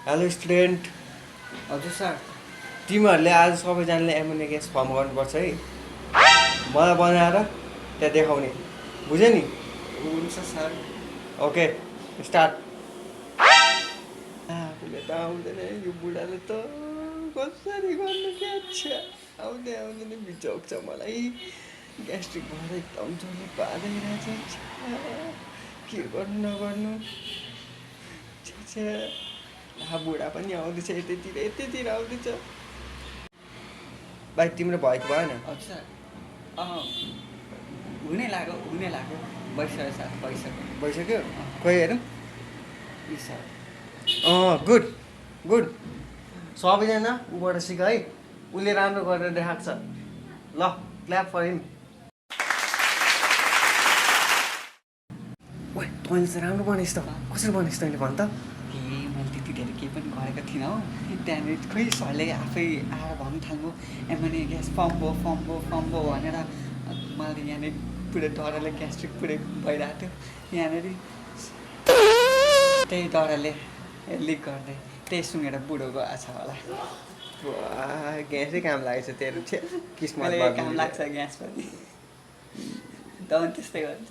Hello student, हजुर sir. तिमीहरूले आज सबैजनाले एमोनिया ग्यास फर्म गर्नुपर्छ है। मलाई बनाएर त्यहाँ देखाउने, बुझ्यो नि? हुन्छ सर। Okay start. आफूले त आउँदैन यो बुढाले त कसरी गर्नु क्या छ, आउँदै आउँदैन बिचोक छ मलाई। ग्यास्ट्रिक भएर एकदम जोडले पाँदैरहेछ, के गर्नु नगर्नु। बुढा पनि आउँदैछ, यतैतिर आउँदैछ। भाइ तिम्रो भएको भएन? हजुर सर। हुनै लाग्यो भइसक्यो सर, भइसक्यो? खोइ हेरौँ। यी सर। Good good. सबैजना ऊबाट सिक है, उसले राम्रो गरेर देखाएको छ। ल क्ल्याप फर हिम। ओए तैँले चाहिँ राम्रो बनाइस् त, कसरी बनाइस् तैँले भन् त? मैले त्यतिखेर केही पनि गरेको थिइनँ हो। त्यहाँनिर खोइ सरले आफै आएर भन्नु थाल्नु एमोनिया ग्यास फम्बो भनेर। मैले यहाँनिर पुरै डरले ग्यास्ट्रिक पुरै भइरहेको थियो यहाँनिर। त्यही डरले लिक गर्दै त्यही सुँगेर बुढो गएको छ होला। ग्यासै काम लागेछ तेरो, किस्मत काम लाग्छ ग्यास पनि। त त्यस्तै गर्छ।